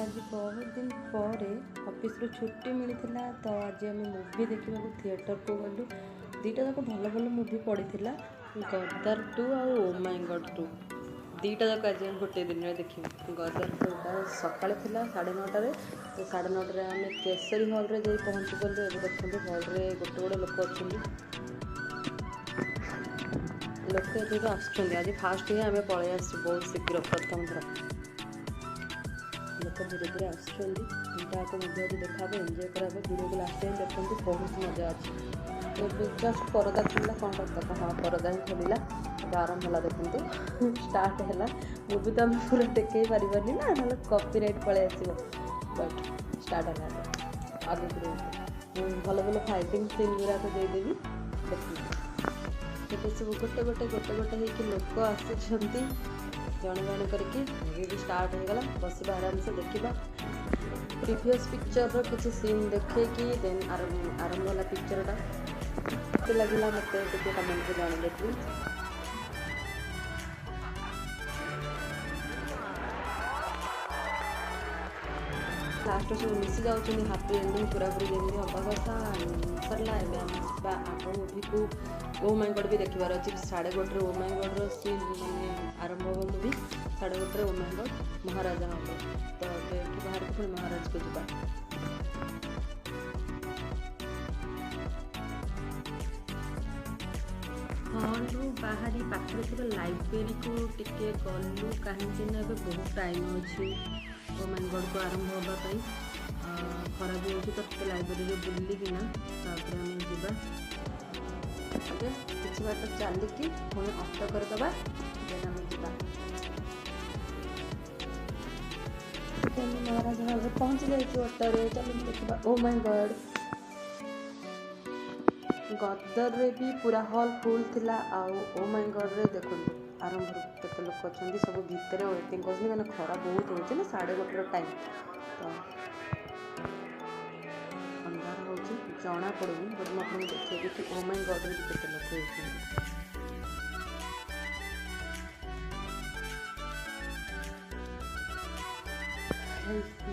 ଆଜି ବହୁତ ଦିନ ପରେ ଅଫିସରୁ ଛୁଟି ମିଳିଥିଲା, ତ ଆଜି ଆମେ ମୁଭି ଦେଖିବାକୁ ଥିଏଟରକୁ ଗଲୁ। ଦୁଇଟା ଯାକ ଭଲ ଭଲ ମୁଭି ପଡ଼ିଥିଲା, ଗଦାର 2 ଆଉ ଓ ମାଇ ଗଡ଼୍ 2। ଦୁଇଟା ଯାକ ଆଜି ଆମେ ଗୋଟେ ଦିନରେ ଦେଖିବୁ। ଗଦାର 2ଟା ସକାଳେ ଥିଲା 9:30ରେ। ତ 9:30ରେ ଆମେ କେଶରୀ ହଲ୍ରେ ଯାଇ ପହଞ୍ଚିଗଲୁ। ଏବେ ଦେଖନ୍ତୁ, ହଲ୍ରେ ଗୋଟେ ଗୋଟେ ଲୋକ ଅଛନ୍ତି। ଲୋକ ଏବେ ଏବେ ଆସୁଛନ୍ତି। ଆଜି ଫାଷ୍ଟ ହିଁ ଆମେ ପଳେଇ ଆସିଛୁ ବହୁତ ଶୀଘ୍ର, ପ୍ରଥମ ଥର। ଲୋକ ଧୀରେ ଧୀରେ ଆସୁଛନ୍ତି। ଦୁଇଟା ଯାକ ମୁଭି ଆଜି ଦେଖା ହେବ, ଏନ୍ଜୟ କରାହେବ। ଭିଡ଼ିଓକୁ ଲାଷ୍ଟ ଟାଇମ୍ ଦେଖନ୍ତୁ, ବହୁତ ମଜା ଅଛି। ଏବେ ଜଷ୍ଟ ପରଦା ଖୋଲିଲା। କ'ଣ କରିଦେବ? ହଁ, ପରଦା ହିଁ ଖୋଲିଲା। ଏବେ ଆରମ୍ଭ ହେଲା, ଦେଖନ୍ତୁ, ଷ୍ଟାର୍ଟ ହେଲା ମୁଭି। ତ ଆମେ ପୁରା ଦେଖେଇ ପାରିବାନି ନା, ନହେଲେ କପିରାଇଟ୍ ପଳେଇ ଆସିବ। ବଟ୍ ଷ୍ଟାର୍ଟ ହେଲା ଏବେ। ଆଗକୁ ରୁହନ୍ତୁ, ମୁଁ ଭଲ ଭଲ ଫାଇଟିଂ ସିନ୍ ଗୁଡ଼ାକ ଦେଇଦେବି, ଦେଖନ୍ତୁ। ଏବେ ସବୁ ଗୋଟେ ଗୋଟେ ଗୋଟେ ଗୋଟେ ହେଇକି ଲୋକ ଆସୁଛନ୍ତି, ଜଣେ ଜଣେ କରିକି। ମୁଭି ବି ଷ୍ଟାର୍ଟ ହେଇଗଲା। ବସିବା, ଆରାମସେ ଦେଖିବା। ପ୍ରିଭିୟସ୍ ପିକ୍ଚରର କିଛି ସିନ୍ ଦେଖେଇକି ଦେନ୍ ଆରମ୍ଭ ହେଲା ପିକ୍ଚରଟା। କେତେ ଲାଗିଲା ମୋତେ ଟିକେ କମେଣ୍ଟରେ ଜଣାଇବେ ପ୍ଲିଜ୍। ଲାଷ୍ଟ ସବୁ ମିଶି ଯାଉଛନ୍ତି, ହାପି ଏଣ୍ଡିଂ ପୁରାପୁରି ଯେମିତି ହେବା କଥା। ସରିଲା। ଏବେ ଆମେ ଯିବା ଆଗ ମୁଭିକୁ। ଓ ମାଇ ଗଡ଼୍ ବି ଦେଖିବାର ଅଛି। 1:30ରେ ଓ ମାଇ ଗଡ଼୍ର ସିନ୍ ମାନେ ଆରମ୍ଭ ହେବ ମୁଭି 1:30ରେ, ଓ ମାଇ ଗଡ଼୍ ମହାରାଜା ହେବ। ତ ଏବେ ଏଠୁ ବାହାରିକି ପୁଣି ମହାରାଜକୁ ଯିବା। ହଲ୍ରୁ ବାହାରି ପାଖରେ ଥିବା ଲାଇବ୍ରେରୀକୁ ଟିକେ ଗଲୁ, କାହିଁକି ନା ଏବେ ବହୁତ ଟାଇମ୍ ଅଛି ଓ ମାଇ ଗଡ଼୍କୁ ଆରମ୍ଭ ହେବା ପାଇଁ। ଖରା ବି ହେଉଛି, ତ ଟିକେ ଲାଇବ୍ରେରୀରେ ବୁଲିକିନା ତାପରେ ଆମେ ଯିବା। ଏବେ କିଛି ବାଟ ଚାଲିକି ପୁଣି ଅଟୋ କରିଦେବା, ଦେନ୍ ଆମେ ଯିବା। ଆମେ ମହାରାଜ ହଲ୍ରେ ପହଞ୍ଚି ଯାଇଛୁ ଅଟୋରେ। ଚାଲନ୍ତୁ ଦେଖିବା ଓ ମାଇ ଗଡ଼୍। ଗଦରରେ ବି ପୁରା ହଲ୍ ଫୁଲ୍ ଥିଲା, ଆଉ ଓ ମାଇ ଗଡ଼୍ରେ ଦେଖନ୍ତୁ ଆରମ୍ଭରୁ କେତେ ଲୋକ ଅଛନ୍ତି। ସବୁ ଭିତରେ ୱେଟିଂ କରୁଛନ୍ତି, ମାନେ ଖରା ବହୁତ ହେଉଛି ନା, 1:30ର ଟାଇମ୍, ତ ଅନ୍ଧାର ହେଉଛି, ଜଣା ପଡ଼ୁନି। ବଟ୍ ମୁଁ ଆପଣଙ୍କୁ ଦେଖେଇବି କି ଓ ମାଇ ଗଡ଼୍ରେ ବି କେତେ ଲୋକ ହେଇଛନ୍ତି।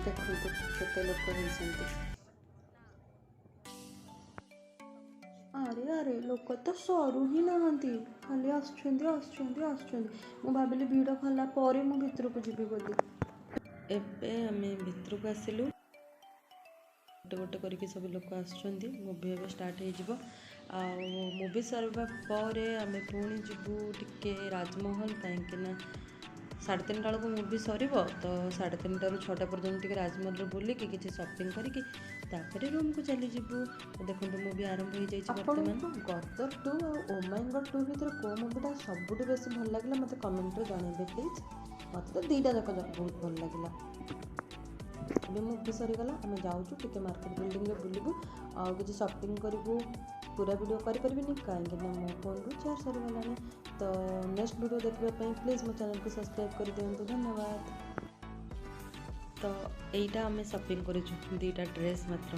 ଦେଖନ୍ତୁ କେତେ ଲୋକ ହେଇଛନ୍ତି। ଆରେ ଆରେ, ଲୋକ ତ ସରୁ ହିଁ ନାହାନ୍ତି, ଖାଲି ଆସୁଛନ୍ତି, ଆସୁଛନ୍ତି, ଆସୁଛନ୍ତି। ମୁଁ ଭାବିଲି ଭିଡ଼ ଗଲା ପରେ ମୁଁ ଭିତରକୁ ଯିବି ବୋଲି। ଏବେ ଆମେ ଭିତରକୁ ଆସିଲୁ। ଗୋଟେ ଗୋଟେ କରିକି ସବୁ ଲୋକ ଆସୁଛନ୍ତି। ମୁଭି ଏବେ ଷ୍ଟାର୍ଟ ହେଇଯିବ, ଆଉ ମୁଭି ସରିବା ପରେ ଆମେ ପୁଣି ଯିବୁ ଟିକେ ରାଜମହଲ, କାହିଁକି ନା 3:30 ବେଳକୁ ମୁଭି ସରିବ। ତ 3:30ରୁ 6ଟା ପର୍ଯ୍ୟନ୍ତ ଟିକେ ରାଜମହଲରେ ବୁଲିକି କିଛି ସପିଂ କରିକି ତାପରେ ରୁମ୍କୁ ଚାଲିଯିବୁ। ଦେଖନ୍ତୁ, ମୁଭି ଆରମ୍ଭ ହେଇଯାଇଛି ବର୍ତ୍ତମାନ। ଗଦର 2 ଆଉ ଓ ମାଇ ଗଡ଼୍ 2 ଭିତରେ କେଉଁ ମୁଭିଟା ସବୁଠୁ ବେଶୀ ଭଲ ଲାଗିଲା, ମୋତେ କମେଣ୍ଟରେ ଜଣାଇବେ ପ୍ଲିଜ୍। ମୋତେ ତ ଦୁଇଟା ଯାକ ବହୁତ ଭଲ ଲାଗିଲା। ଏବେ ମୁଭି ସରିଗଲା, ଆମେ ଯାଉଛୁ ଟିକେ ମାର୍କେଟ ବିଲ୍ଡିଂରେ ବୁଲିବୁ ଆଉ କିଛି ସପିଂ କରିବୁ। ପୁରା ଭିଡ଼ିଓ କରିପାରିବିନି, କାହିଁକିନା ମୋ ଫୋନ୍ରୁ ଚାର୍ଜ ସରିଗଲାଣି। ତ ନେକ୍ସଟ ଭିଡ଼ିଓ ଦେଖିବା ପାଇଁ ପ୍ଲିଜ୍ ମୋ ଚ୍ୟାନେଲକୁ ସବସ୍କ୍ରାଇବ୍ କରିଦିଅନ୍ତୁ। ଧନ୍ୟବାଦ। ତ ଏଇଟା ଆମେ ସପିଂ କରିଛୁ, ଦୁଇଟା ଡ୍ରେସ୍ ମାତ୍ର।